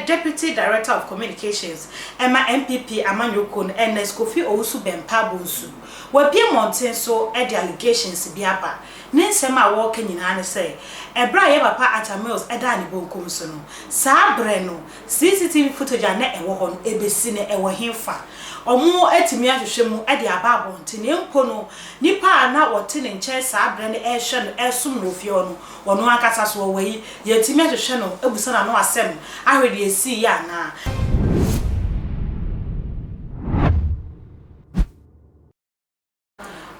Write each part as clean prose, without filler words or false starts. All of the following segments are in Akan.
Ɛyɛ Deputy Director of Communications ma NPP amanyɔkuo no, Ernest Kofi Owusu Bempah Bonsu. Wabue mmɔnten so de allegations bi aba. Ne nsɛm a wɔreka nyinaa ne sɛ, ɛberɛ a yɛn papa Atta Mills daa ne bonkum so no, saa berɛ no, CCTV footage a na ɛwɔ hɔ no, ɛbɛsi nnɛ, ɛwɔ hefa? Wɔatumi ahwehwɛ mu de aba abɔnten, na mpo no, nnipa a na wɔte ne nkyɛn saa berɛ no rehwɛ no, resom no wɔ fie hɔ no, ɔno ankasa so ɔwɔ yi, yɛatumi ahwehwɛ no abisa no ano asɛm ahwɛ deɛ ɛsiiɛ anaa.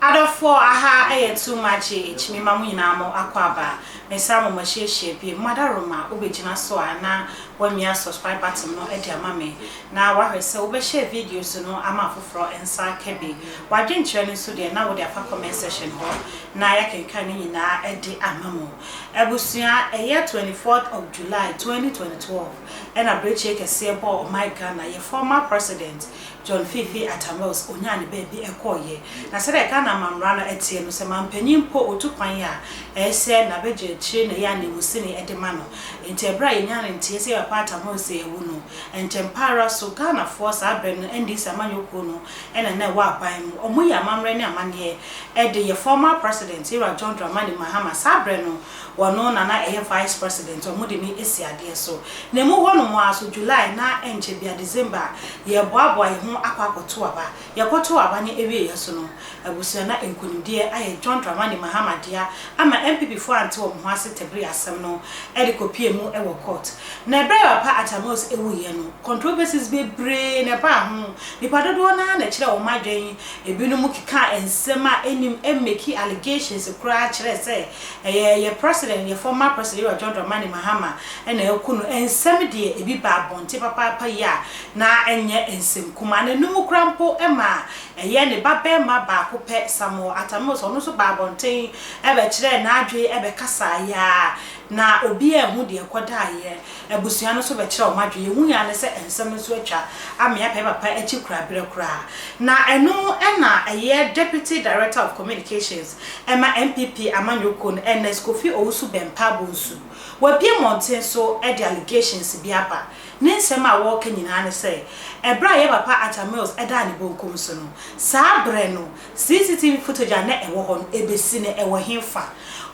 Adɔfoɔ aha yɛ too much eh me ma mo nyinaa mo akɔ aba me san mo mahyiahyia bio mo adaworoma wo bɛ gyina so a na wamia subscribe button no de ama me na wahwɛ sɛ wo bɛ share videos no ama afoforɔ nsa aka bi wadwenkyerɛ no nso deɛ na wode afa comment section hɔ na yɛakenkan ne nyinaa de ama mo abusua ɛyɛ 24th of July 2012 ɛna brekyie kɛseɛ bɔɔ ɔman Ghana yɛ former president John Fiifi Atta Mills onyaa ne baabi kɔeɛ. Na sɛdeɛ Ghana amammara no teɛ no, sɛ manpanin mpo ɔtu kwan a, ɛyɛ sɛ n'abɛgyakyire na ɛyɛ ananmusini de ma no. Enti ɛberɛ a yɛnyaa no nteɛ sɛ yɛn papa Atta Mills awu no, ntɛmpa ara so Ghanafoɔ saa berɛ no NDC amanyɔkuo no na na ɛwɔ aban mu. Wɔyɛɛ amammerɛ ne amanneɛ de yɛ former President Yewura John Dramani Mahama saa berɛ no Wɔno na na ɛyɛ vice president, wɔn de me asi adeɛ so. Na emu hɔ nom ara so, July na ɛnkyɛ bia December, yɛreboaboa yɛn ho akɔ akɔto aba. Yɛkɔtoo aba no awieɛ so no, abusua na nkunimdie ayɛ John Dramani Mahama dea ama NPP foɔ ante wɔn ho ase tɛbere asɛm no de kɔpie mu wɔ court. Na ɛberɛ a Papa Atta Mills wuiɛ no, controversies bebree na ɛbaa ho. Nnipa dodoɔ no ara na ɛkyerɛɛ wɔn adwene, ebinom kekaa nsɛm a ɛnnim, ɛmeki allegations koraa kyerɛɛ sɛ Ɛyɛ yɛ president, yɛ former president Yewura John Dramani Mahama na aku no. Nsɛm deɛ ebi ba abɔnten papaapa yi a na ɛnyɛ nsɛm kumaa. Na ɛno mu koraa mpo ma ɛyɛ ne ba barima baako pɛ Samuel Atta Mills ɔno nso baa abɔnten bɛkyerɛɛ n'adwene bɛkasaeɛ a na obiara anhu deɛ ɛkɔdaeɛ. Abusua no nso bɛkyerɛ wɔn adwene. Yɛhu yɛn ara ne sɛ nsɛm no nso atwa ame apɛ papa akyi koraa berɛ koraa. Na ɛno na ɛyɛ Deputy Director of Communications ma NPP amanyɔkuo no, Ernest Kofi Owusu Bempah Bonsu. Wabue mmɔnten so de allegations bi aba. Ne nsɛm a wɔreka nyinaa ne sɛ, ɛberɛ a yɛn papa Atta Mills daa ne bonkum so no, saa berɛ no CCTV footage a na ɛwɔ hɔ no, ɛbɛsi nnɛ ɛwɔ hefa?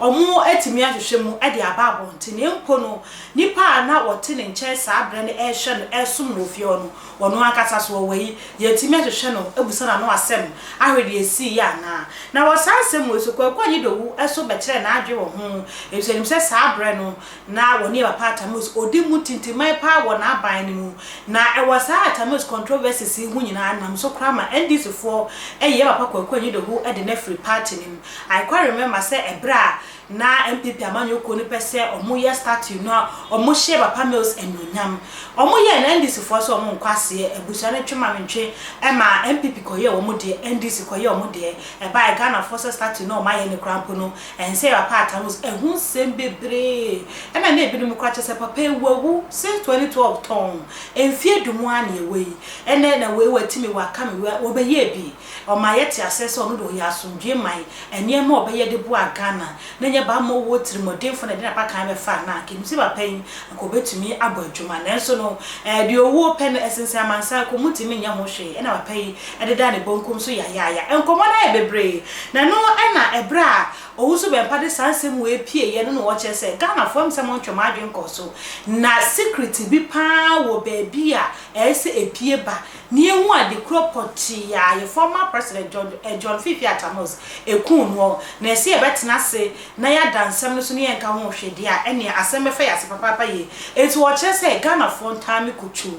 Wɔatumi ahwehwɛ mu de aba abɔnten, na mpo no, nnipa a na wɔte ne nkyɛn saa berɛ no rehwɛ no, resom no wɔ fie hɔ no, ɔno ankasa so ɔwɔ yi, yɛatumi ahwehwɛ no, abisa no ano asɛm, ahwɛ deɛ ɛsiiɛ anaa. Na wɔ saa nsɛm wei so, Kwaku Anyidowu nso bɛkyerɛɛ n'adwene wɔ ho, efisɛ ɔnim sɛ saa berɛ no, na wɔne yɛn papa Atta Mills ɔdi mu tintiman paa wɔ n'aban no mu. Na ɛwɔ saa Atta Mills controversies yi ho nyinaa nam so koraa ma NDC foɔ ayi yɛn papa Kwaku Anyidowu de no afiri party no mu. I quite remember sɛ ɛberɛ a na NPP amanyɔkuo no pɛ sɛ wɔn yɛ statue no a wɔn hyɛɛ papa Mills anuonyam. Wɔn yɛɛ no NDC foɔ sɛ wɔn nkɔ aseɛ, abusua no twe ma mentwe ɛmaa NPP kɔyɛɛ wɔn deɛ, NDC kɔyɛɛ wɔn deɛ. Ɛbaeɛ Ghanafoɔ sɛ statue no a wɔn ayɛ no koraa mpo no ɛnsɛ yɛ papa Atta Mills. Ɛho nsɛm bebree ɛna na ebinom koraa kyerɛ sɛ papa yi wawu since 2012 tɔnn, mfeɛ du mu ara na yɛwɔ yi, ɛnɛ na wei watumi waka me wei wɔbɛyɛɛ bi. Ɔma yɛte aseɛ sɛ ɔno deɛ ɔyɛ asomdwoeɛ man, nneɛma a ɔbɛyɛ de boa Ghana na ɛnyɛ bammɔ wuo tirimɔdenfoɔ na ɛde n'apakan bɛfa anaa, anka ɛnim sɛ papa yi anka ɔbɛtumi abɔ adwuma nanso no ɛɛ deɛ owuo pɛ no ɛsensɛn amansan kɔn mu ntumi nyɛ ho hwee ɛna papa yi deda ne bonkum so yayaaya. Nkɔmmɔ no ayɛ bebree na ɛno ɛna ɛberɛ a Owusu Bɛmpa de saa nsɛm wei pieeɛ no na ɔkyerɛ sɛ Ghanafoɔ ɛm sɛ montwe mo adwene nkɔ so na secret bi paa wɔ baabi a ɛyɛ sɛ ɛpie ba Na yɛhu ade korɔ pɔtee a yɛ former president John eh, John Fifi Atta Mills ɛkuu noɔ, na ɛsɛ yɛbɛtena ase na yɛada nsɛm no so na yɛnka ho hwee deɛ a, ɛneɛ asɛm bɛfa yɛn ase papaapa yie. Enti wɔkyerɛ sɛ Ghanafoɔ ntaa me kutwuu.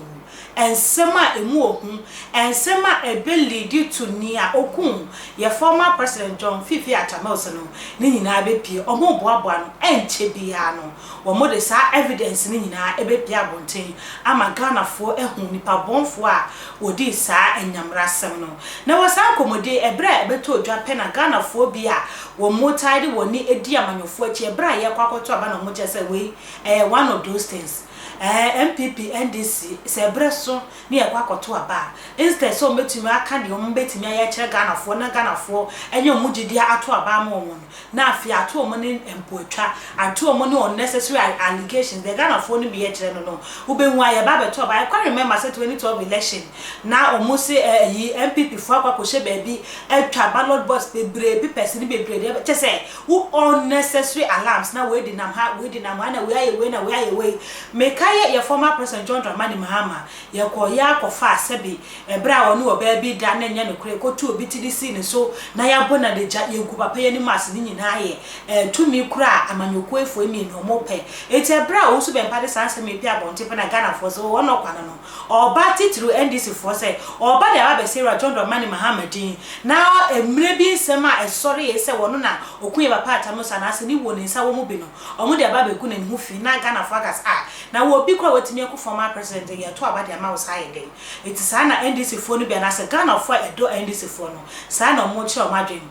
Nsɛm a ɛmu ɔhu, nsɛm a ɛbɛ leadi to nea ɔkuu yɛ former president John Fifi Atta Mills no, ne nyinaa bɛpue. Wɔreboaboa no, ɛnkyɛ biara no, Wɔde saa evidence no nyinaa bɛpue abɔnten ama Ghanafoɔ ahu nipa bɔnfoɔ a wɔdii saa anyammerasɛm no. Na wɔ saa nkɔmmɔdie yi, ɛberɛ a ɛbɛtɔɔ dwa pɛ na Ghanafoɔ bi a wɔn taa de wɔn ani di amanyɔfoɔ akyi ɛberɛ a yɛrekɔ akɔto aba na wɔkyerɛ sɛ wei ɛyɛ one of those things. Ɛɛ NPP, NDC, sɛ ɛberɛ so ne yɛkɔ akɔto aba a, instead sɛ wɔbɛtumi aka deɛ wɔbɛtumi ayɛ akyerɛ Ghanafoɔ na Ghanafoɔ anya wɔn gyedie ato aba ama wɔn no, na afei ato wɔn ne mpoatwa, ato wɔn ne unnecessary allegations, deɛ Ghanafoɔ no bi yɛ kyerɛ no no, wobɛhu a yɛba abɛto aba. I quite remember sɛ 2012 election, na wɔn se ɛyi NPP foɔ akɔ akɔhyɛ baabi atwa ballot box bebree, papers no bebree deɛ, kyɛ sɛ wo unnecessary alarms na wei de nam ha, wei de nam ha, na wei ayɛ wei, na wei ayɛ wei. Mekae yɛ former President John Dramani Mahama, yɛkɔ yɛ akɔfa sɛbi ɛberɛ a ɔne ɔbaa bi da na ɛnyɛ nokorɛ, kɔtu obi ti de sii ne so na yɛabɔ no adagya, yɛgu papa yi anim ase. Ne nyinaa yɛ tumi kora a amanyɔkuofoɔ mmienu ɔmo pɛ. Eti ɛberɛ a Owusu Bɛmpa de saa nsɛm yi pi abɔnten pɛ na Ghanafoɔ sɛ wɔn ɔkwan no ɔba titiri NDC foɔ sɛ ɔba de aba bɛsɛ John Dramani Mahama din na mmerɛ bi nsɛm a ɛsɔre yɛ sɛ wɔn na okun yɛ papa atam so anaasɛ ne wɔ ne nsa wɔ mu bi no, ɔmo de aba abɛgu ne ho fi na Ghanafoɔ aka sɛ, ah, na wɔ obi kora watumi akɔ former president yɛto aba de ama wo saa yɛ dɛn? Eti saa na NDC foɔ no bi anaasɛ Ghanafoɔ a ɛdɔ NDC foɔ no, saa na ɔmo kyerɛ ɔmo adwene.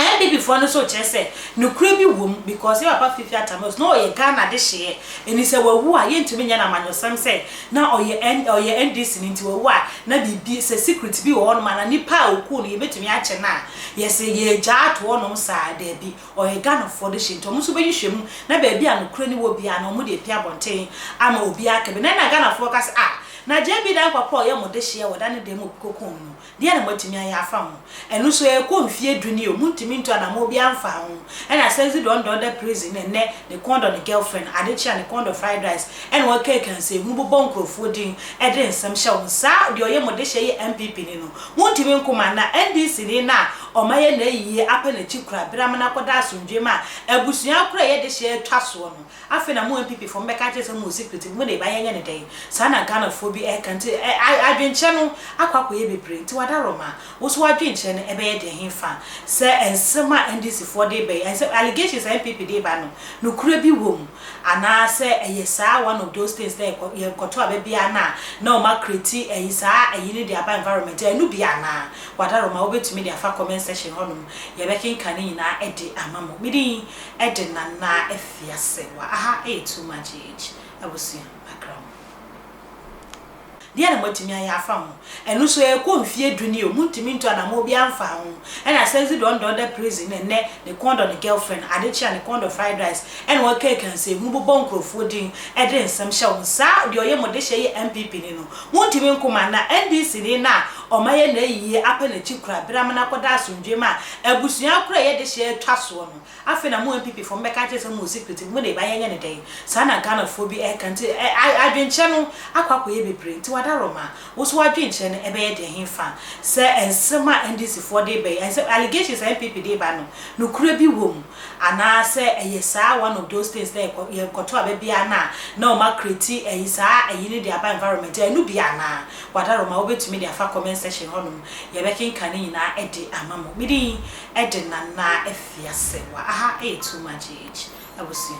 NPP foɔ no nso kyerɛ sɛ nokura bi wɔ mu because yɛ papa Fifi Atta Mills na ɔyɛ Ghana de hyeɛ ɛni sɛ wawu a, yɛntumi nyɛ no amanyɔsɛm sɛ na ɔyɛ N ɔyɛ NDC no nti wawu a, na biribi sɛ secret bi wɔ hɔnom a na nipa a okuu no yɛbɛtumi akyɛ no a yɛsɛ yɛgyaa ato hɔnom saa. Daabi, ɔyɛ Ghanafoɔ de hyɛ nti ɔmo nso bɛhwehwɛ mu na baabi a nokura ni wɔ biara na ɔmo de apia abɔnten ama obiara aka bi. Na ɛna Ghanafoɔ ka sɛ, ah, na JB Danquah pɔ ɔyɛ mo de hyeɛ wɔ da ne dɛm obi kɔkɔn no deɛ na moatumi ayɛ afa ho. Ɛno nso ɛkɔ mfie 10 ni o, montumi nto anamɔ bi amfa ho. Ɛna sɛnsi dɔndɔn da prison na ɛnɛ ne kɔn dɔ ne girlfriend adekye a ne kɔn dɔ fried rice, ɛna wɔkeka nsɛmhunu bobɔ nkurɔfoɔ din, ɛde nsɛm hyɛ wɔn saa. Deɛ ɔyɛ mo de hyɛ yɛ NPP ni no, montumi nkoma na NDC ni na ɔma yɛ na yie apɛ n'akyi kura bere amana akɔda asomdwe ma abusua kora yɛ de hyɛ atwa soɔ no. Afei na mo NPP foɔ mbɛka kyerɛ sɛ mo secret mo de ba yɛnyɛ ne dɛn? Saa na Ghanafoɔ bi ɛka. Nti adwenkyerɛ no akɔ akɔyɛ bebree. Nti wadaroma wo so adwenkyerɛ no ɛbɛyɛ deɛ he fa sɛ nsɛm a NDC foɔ de ba yi, nsɛm allegations a NPP de ba no, nokura bi wɔ mu anaasɛ ɛyɛ saa one of those things na yɛkɔtɔ aba biara na ɔma create ɛyi saa ɛyi ne de aba environment ɛno bi anaa? Wadaroma, wobɛtumi de afa comment section hɔnom, yɛbɛkenka ne nyinaa ɛde ama mo. Mede ɛde Nana Afiase wɔ aha, ɛyɛ Too Much Age abusua akra mo. Deɛ na moatumi ayɛ afa ho? Ɛno nso ɛkɔ mfie 10 ni o, montumi nto anamɔ bi amfa ho. Ɛna sɛnsi dɔndɔn da prison na ɛnɛ ne kɔn dɔ ne girlfriend adekye a ne kɔn dɔ fried rice, ɛna wɔkeka nsɛmhunu bobɔ nkurɔfoɔ din, ɛde nsɛm hyɛ wɔn saa. Deɛ ɔyɛ mo de hyɛ yɛ NPP ni no, montumi nkoma na NDC ni na ɔma yɛ na yie apɛ n'akyi kura bere amana akɔda asomdwe ma abusua kora yɛ de hyɛ atwa soɔ no. Afei na mo NPP foɔ mbɛka kyerɛ sɛ mo secret mo de ba yɛnyɛ ne dɛn? Saa na Ghanafoɔ bi ɛka. Nti adwenkyerɛ no akɔ akɔyɛ bebree. Nti wadaroma, wo so adwenkyerɛ no ɛbɛyɛ deɛ he fa sɛ nsɛm a NDC foɔ de ba yi, nsɛm allegations a NPP de ba no, nokura bi wɔ mu anaasɛ ɛyɛ saa one of those things na yɛkɔtɔ aba biara na ɔma create ɛyi saa ɛyi ne de aba environment ɛno bi anaa? Wadaroma, wobɛtumi de afa comment section hɔnom, yɛbɛkenka ne nyinaa ɛde ama mo. Mede ɛde Nana Afiase wɔ aha, ɛyɛ Too Much Age abusua.